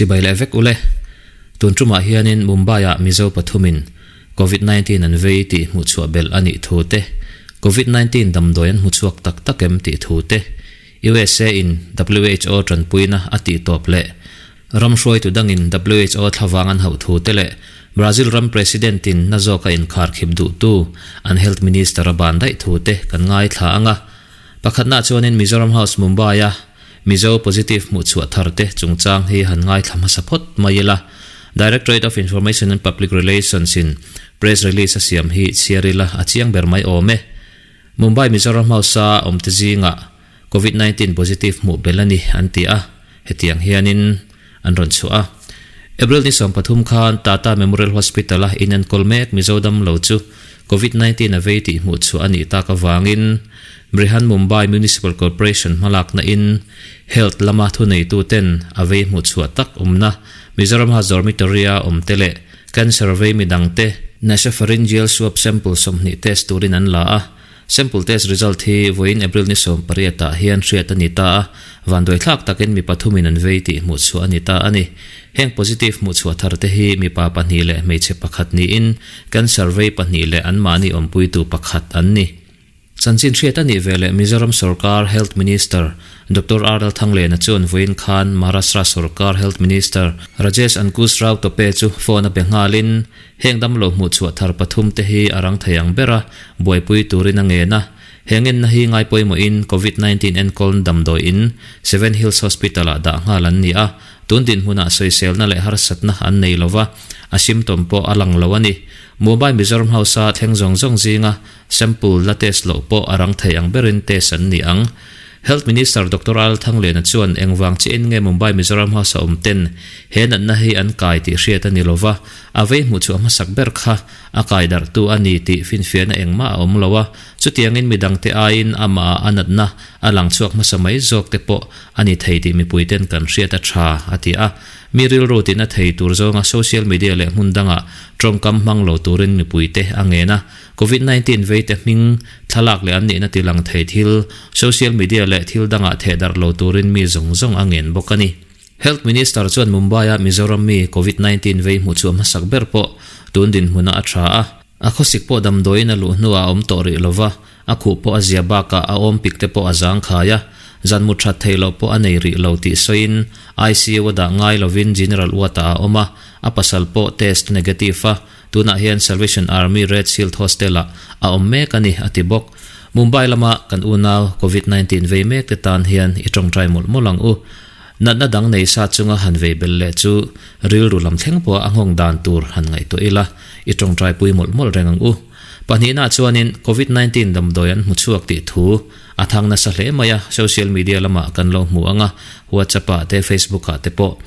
Chibai leh vek ule. Tun tumah hianin Mumbai-ah Mizo pathumin Covid 19 an vei tih hmuhchhuah belh a nih thu te, Covid 19 damdawi an hmuchhuak tak tak em tih thu te, USA in who tanpuina a tih tawp leh ram hruaitu dangin who thlavang an hauh thu te leh Brazil ram President in na zawka inkharkhip duhtu an Health Minister a ban daih thu te kan ngaithla ang a. Pakhatnaah chuanin Mizoram House Mumbai-a Mizo positive hmuhchhuah thar te chungchang hi han ngaithla hmasa phawt mai ila. Directorate of Information and Public Relations in press release a siam hi chhiar ila a chiang ber mai awm e. Mumbai Mizoram House-a awmte zingah Covid 19 positive hmuh belh a ni an ti a, hetiang hianin an rawn chhuah a. April ni 13 khan Tata Memorial Hospital-a inenkawl mek Mizo damlo chu Covid 19 a vei tih hmuh chhuah a nih tak avangin Brihan Mumbai Municipal Corporation hmalakna in Health lama thuneituten a vei hmuh chhuah tak awmna Mizoram House Dormitory-a awmte leh Cancer vei midangte Nasopharyngeal swab sample 20 test turin an la a. Sample test result hi vawiin April ni 18 ah hian hriat a ni ta a, vanduaithlak takin mi pathumin an vei tih hmuh chhuah a ni ta a ni. Heng positive hmuh chhuah thar te hi mipa pahnih leh hmeichhe pakhat niin cancer vei pahnih leh anmahni awmpuitu pakhat an ni. Chanchin hriat a nih veleh Mizoram sorkar Health Minister Doctor R Lalthanglena chuan vawiin khan Maharashtra sorkar Health Minister Rajesh Ankush Rao Tope chu phone a be nghalin heng damlo hmuh chhuah thar pathum te hi a rang thei ang ber a, buaipui turin a ngen a. He ngenna hi ngai pawimawhin Covid 19 enkawl damdawi in Seven Hills Hospital ah dah nghal an ni a, tun dinhmunah sawiselna leh harsatna an nei lova, a symptom pawh a lang lo a ni. Mumbai Mizoram House-a thleng zawng zawng zinga Sample la test loh pawh a rang thei ang berin test an ni ang. Health Minister Doctor Al Thangliana chuan engvang chiin nge Mumbai Mizoram House a awm ten he natna hi an kai tih hriat a ni lova, a vei hmuh chhuah hmasak ber kha a kai darhtu a ni tih finfiahna engmah a awm lo a, chutiangin midangte aiin amah ah a natna a lang chhuak hmasa mai zawk te pawh a ni thei tih mipuiten kan hriat a tha, a ti a. Mi rilru tina thei tur zawnga social media leh hmun dangah tawngkam hmang lo turin mipuite a ngen a. Covid 19 veite hming, thlalak leh an nihna tilang thei thil, social media leh thil dangah thehdarh lo turin mi zawng zawng a ngen bawk a ni. Health Minister chuan Mumbai-a Mizoram mi Covid 19 vei hmuh chhuah hmasak ber pawh tun dinhmunah a tha a. A khawsik pawh damdawiin a luh hnuah a awm tawh rih lova, a khuh pawh a zia bakah a awm pik te pawh a zangkhai a, zan mut that theih loh pawh a nei rih lo tih sawiin ICU a dah ngai lovin General Ward-ah a awm a, a pasal pawh test negative a, Tunah hian Salvation Army Red Shield Hostel-ah a awm mek a ni, a ti bawk. Mumbai lama kan unau Covid 19 vei mek te tan hian i tawngtai mawlh mawlh ang u. Natna dang nei sa chunga han vei belh leh chu rilru lam thleng pawha a nghawng dan tur han ngaihtuah ila, i tawngtai pui mawlh mawlh reng ang u. Pahnihnaah chuanin Covid 19 damdawi an hmu chhuak tih thu a thang nasa hle mai a, social media lamah kan lo hmu ang a, WhatsApp-ah te Facebook-ah te pawh.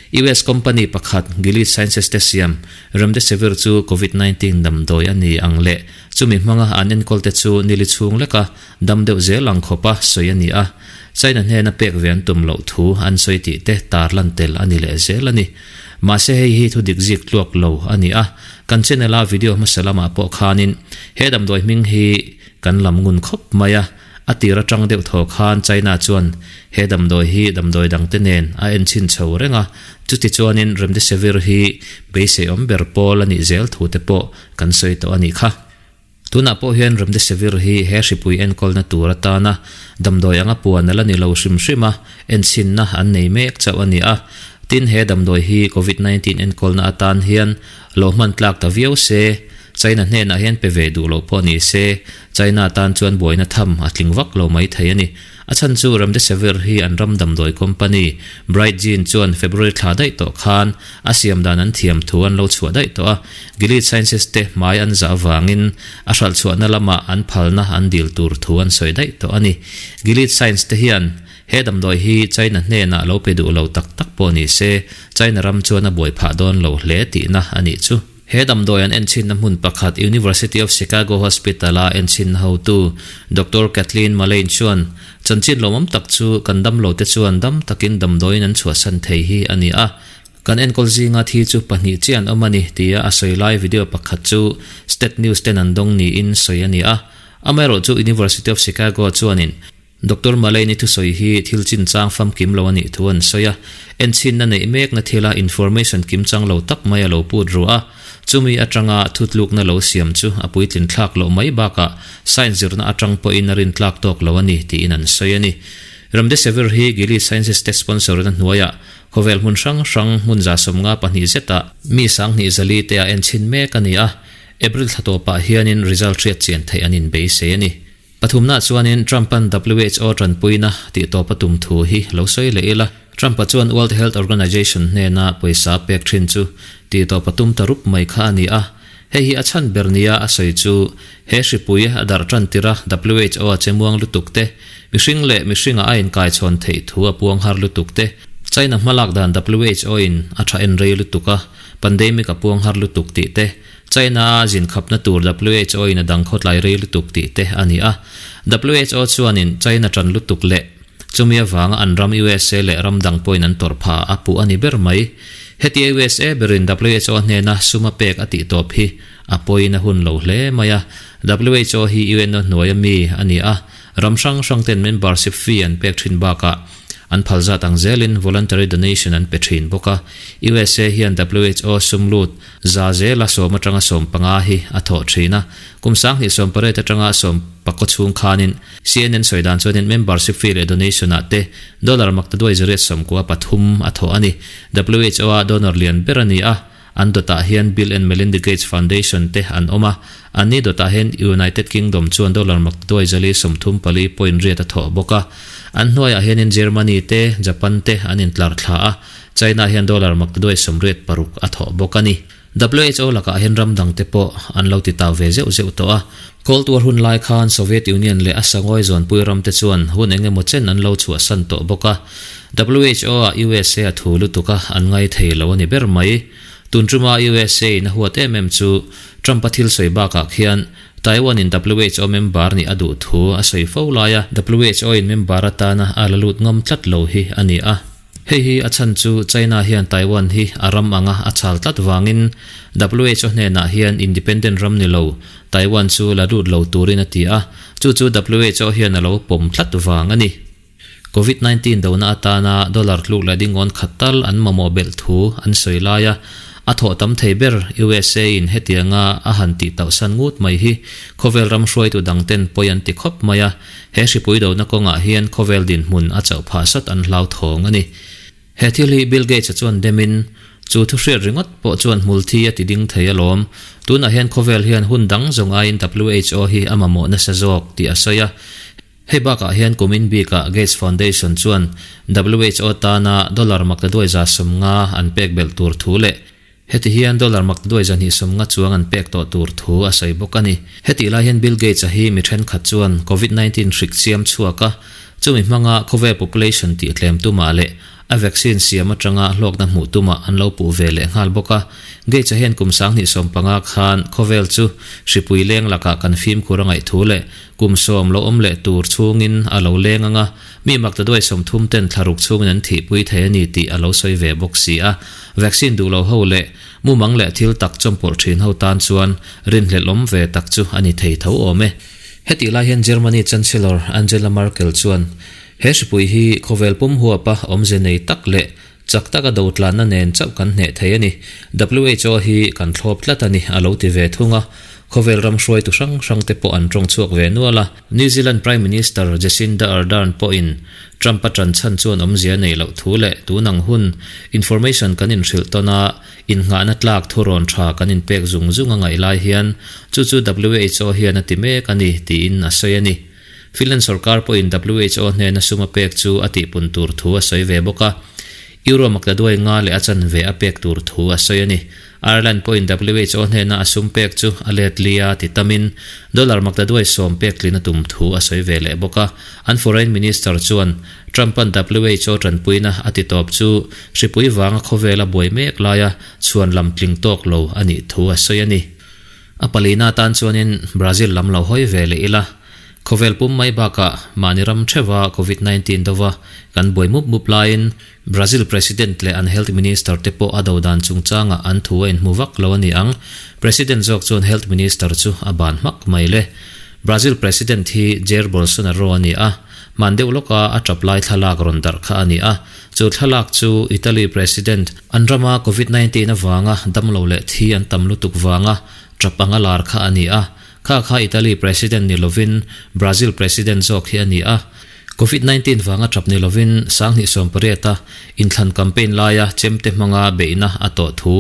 US company pakhat Gilead Sciences te siam Remdesivir chu Covid 19 damdawi a ni ang leh chumi hmanga an enkawl te chu nili chhung leka dam deuh zel ang khawpa sawi a ni a, China hnena pek ve an tum loh thu an sawi tih te tarlan tel a ni leh zel a ni. Mahse hei hi thu dik zik tluak lo a ni a, kan channel a video hmasa lamah pawh khanin he damdawi hming hi kan lam ngun khawp mai a, A tir atang deuh thaw khan China chuan he damdawi hi damdawi dangte nen a enchhin chho reng a, chuti chuanin Remdesivir hi beiseiawm ber pawl a nih zel thu te pawh kan sawi tawh a nih kha. Tunah pawh hian Remdesivir hi he hripui enkawlna tur atana damdawi anga puan a la ni lo hrim hrim a, enchhinna an nei mek chauh a ni a. Tin, he damdawi hi Covid 19 enkawlna atan hian lo hman tlak ta viau se, China hnenah hian pe ve duh loh pawh ni se, China tan chuan buaina tham a tling vak lo mai thei a ni. A chhan chu Remdesivir hi an ram damdawi company BrightGene chuan February thla daih tawh khan a siam dan an thiam thu an lo chhuah daih tawh a, Gilead Sciences te hmai an zah avangin a hralh chhuahna lamah an phalna an dil tur thu an sawi daih tawh a ni. Gilead Science te hian he damdawi hi China hnenah lo pe duh lo tak tak pawh ni se, China ram chuan a buai phah dawn lo hle tihna a nih chu. He damdawi an enchhinna hmun pakhat University of Chicago Hospital-a enchhinna hotu Doctor Kathleen Mullane chuan, Chanchin lawmawm tak chu kan damlote chuan dam takin damdawiin an chhuahsan thei hi a ni a, kan enkawl zinga thi chu pahnih chiah an awm a ni, tia a sawi lai video pakhat chu State News ten an dawng niin sawi a ni a. Amaherawhchu University of Chicago chuanin. Doctor Malay-ni thusawi hi thil chinchang famkim lo a nih thu an sawi a, enchhinna neih mekna thila information kimchang lo tak mai a lo put ru a, chumi atanga thutlukna lo siam chu a puitlin thlak loh mai bakah science zirna atang pawhin a rintlak tawk lo a ni tiin an sawi a ni. Remdesivir hi Gilead Sciences te sponsor-na hnuaiah khawvel hmun hrang hrang hmun 72 zetah mi 20,400 te a enchhin mek a ni a, April thla tawpah hianin result hriat chian theih an inbeisei a ni. Pathumna chuanin Trump-a'n WHO tanpuina tih tawp a tum thu hi lo sawi leh ila, Trump-a chuan World Health Organization hnena pawisa pek thin chu tih tawp a tum ta rup mai kha a ni a. Hei hi a chhan ber nia a sawi chu he hripui a darh tan tirh a WHO a che muang lutuk te, mihring leh mihringa a inkaichhawn theih thu a puang har lutuk te, China hmalak dan WHO-in a tha en rei lutuk a, pandemic a puang har lutuk tih te, China a zin khapna tur WHO in a dang khawtlai rei lutuk tih te a ni a. WHO chuanin China tan lutuk leh chumi avanga an ram usa leh ram dang pawhin an tawrh pha a puh a ni ber mai. Hetia usa berin WHO hnena sum a pek a tih tawp hi a pawiin a hun lo hle mai a. WHO hi UNO hnuaia mi a ni a, ram hrang hrang ten membership fee an pek thin bakah An phal zat ang zelin voluntary donation an pe thin bawk a. USA hian WHO sum lut za zela sawm atanga 15 hi a thawh thin a. Kum 2018 atanga sawm pakaw chhung khanin CNN sawi dan chuanin membership fee leh donation ah te dollar maktaduai 893 a thawh a ni. WHO a donor lian ber a ni a. An dawtah hian Bill and Melinda Gates Foundation te an awm a, anni dawtah hian United Kingdom chuan dollar maktaduai 434 point riat a thawh bawk a. An hnuaiah hianin Germany te, Japan te an intlar thla a, China hian dollar maktaduai 86 a thawh bawk a ni. WHO lakah hian ram dangte pawh an lo ti tau ve zeuh zeuh tawh a. Cold War hun lai khan Soviet Union leh a sangawi zawnpui ramte chuan hun eng emaw chen an lo chhuahsan tawh bawk a. WHO ah usa a thu lutuk a, an ngai thei lo a ni ber mai. Tun tuma usa in a huat em em chu Trump a thil sawi bakah khian Taiwan in WHO member nih a duh thu a sawi fo lai a, WHO in member atana a la lut ngam tlat lo hi a ni a. Hei hi a chhan chu China hian Taiwan hi a ram anga a chhal tlat vangin WHO hnenah hian independent ram ni lo Taiwan chu la lut lo turin a ti a, chu chu WHO hian a lo pawm tlat vang a ni. Covid 19 dona atana dollar tluk leh dingawn khat tal an mamawh belh thu an sawi lai a, a thawh tam thei ber usa in hetianga a han tih tauhsan ngut mai hi khawvel ram hruaitu dangten pawi an ti khawp mai a, he hripui dona kawngah hian khawvel dinhmun a chauh phah sawt an hlauthawng a ni. He thil hi Bill Gates-a chuan demin, Chu thu hriat ringawt pawh chuan hmulthi a ti ding thei alawm. Tunah hian khawvel hian hun dang zawng aiin WHO hi a mamawh nasa zawk tih a sawi a. Hei bakah hian kumin bikah Gates Foundation chuan WHO tana dollar maktaduai 50 an pek belh tur thu leh heti hian dollar maktaduai 250 chuang an pek tawh tur thu a sawi bawk a ni. Hetih lai hian Bill Gates-a hi mi thenkhat chuan Covid 19 hrik siam chhuak a, chumi hmanga khawvel population tih tlem tumah leh A vaccine siam atanga hlawkna hmuh tumah an lo puh ve leh nghal bawk a. Gates-a hian kum 2015 khan khawvel chu hripui leng lakah kan fimkhur a ngaih thu leh kum 10 lo awm leh tur chhungin a lo leng anga mi maktaduai 30 ten thlaruk chhungin an thihpui thei a ni tih a lo sawi ve bawk si a. Vaccine duh lo ho leh mumang leh thil tak chawmpawlh thin ho tan chuan rinhlelh awm ve tak chu a ni thei tho awm e. Hetih lai hian Germany Chancellor Angela Merkel chuan He hripui hi khawvel pum huapa awmze nei tak leh chak taka do tlanna nen chauh kan hneh thei a ni. WHO hi kan thlawp tlat a ni, a lo ti ve thung a. Khawvel ram hruaitu hrang hrang te pawh an tawng chhuak ve nual a. New Zealand Prime Minister Jacinda Ardern pawhin Trump-a tan chhan chuan awmzia nei loh thu leh tunang hun information kan inhrilh tawn a, innghahna tlak thurawn tha kan inpek zung zung a ngaih lai hian chu chu WHO hian a ti mek a ni, tiin a sawi a ni. Finland sorkar pawhin WHO hnena sum a pek chu a tihpun tur thu a sawi ve bawk a, Euro maktaduai nga leh a chanve a pek tur thu a sawi a ni. Ireland pawhin WHO hnena a sum pek chu a let li a ti tamin dollar maktaduai 10 pek tlin a tum thu a sawi ve leh bawk a. An foreign minister chuan Trump-a'n WHO tanpuina a ti tawp chu hripui vanga khawvela buai mek laia chhuan lam tling tawk lo a nih thu a sawi a ni. A palina atan chuanin Brazil lam lo hawi ve leh ila, khawvel pum mai bakah mahni ram theuha Covid 19 dova kan buai mup mup laiin Brazil President leh an Health Minister te pawh a do dan chungchangah an thu a inhmu vak lo a ni ang. President zawk chuan Health Minister chu a ban hmak mai le. Brazil President hi Jair Bolsonaro a ni a. Hman deuh lawka a tap lai thlalak rawn darh kha a ni a. Chu thlalak chu Italy President an rama Covid 19 avanga damlo leh thi an tam lutuk vanga tap anga lar kha a ni a. Kha kha Italy President ni lovin Brazil President zawk hi a ni a. Covid 19 vanga tap ni lovin 2018 a inthlan campaign laia chemte hmanga beihna a tawh thu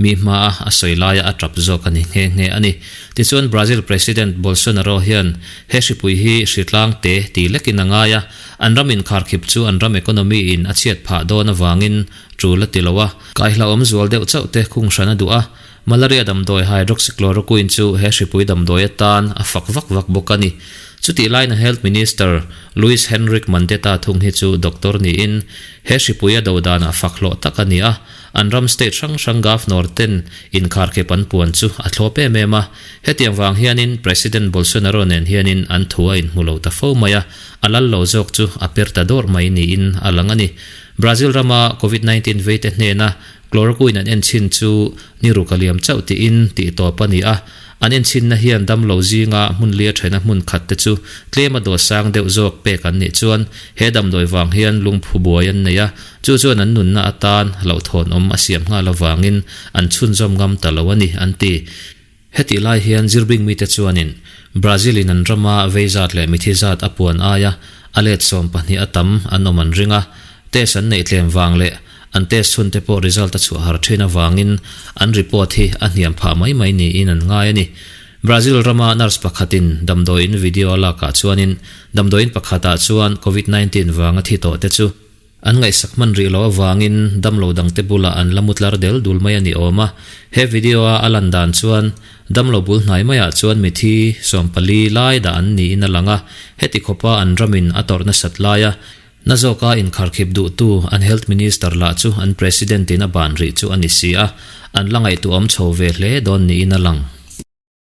mi hmaa a sawi laia a tap zawk a ni nghe nghe a ni. Tichuan Brazil President Bolsonaro hian he hripui hi hritlang te ti lekin a ngai a, an ram inkharkhip chu an ram economy in a chhiat phah dawn avangin tul a ti lo a. Kaihlauhawm zual deuh chauh te khung hran a duh a, Malaria damdawi hydroxychloroquine chu he hripui damdawi atan a fak vak vak bawk a ni. Chutih laina Health Minister Luiz Henrique Mandetta thung hi chu doctor niin he hripui a do danah fak hlawh tak a ni a, an ram state hrang hrang governor ten inkharkhip an puan chu a thlawp em em a. Hetiang vang hianin President Bolsonaro nen hianin an thu a inhmu lo ta fo mai a, a lal lo zawk chu a per ta dawr mai niin a lang a ni. Brazil rama Covid 19 veite hnena Chloroquine an enchhin chu ni ruk a liam chauh tiin tih tawp a ni a, an enchhinna hian damlo zinga hmun lia thena hmun khat te chu tlem a dawt sang deuh zawk pek an nih chuan he damdawi vang hian lungphu buai an nei a, chu chuan an nunna atan hlauhthawnawm a siam nghal avangin an chhunzawm ngam ta lo a ni, an ti. Hetih lai hian zirbing mite chuanin Brazil in an rama vei zat leh mithi zat a puan aia a let 12 a tam an awm an ring a, test an neih tlem vang leh an test chhun te pawh result a chhuah har thin avangin an report hi a hniam phah mai mai niin an ngai a ni. Brazil rama nurse pakhatin damdawiin video a lakah chuanin damdawiin pakhatah chuan Covid 19 vanga thi tawh te chu An ngaihsak hman rih loh avangin damlo dangte bulah an la mu tlar del dul mai a ni awm a. He video a a lan dan chuan damlo bul hnai maiah chuan mithi 14 lai dah an niin a lang a, heti khawpa an ramin a tawrh nasat laia na zawka inkharkhip duhtu an Health Minister lah chu an President in a ban rih chu a ni si a, an la ngaihtuahawm chho ve hle dawn niin a lang.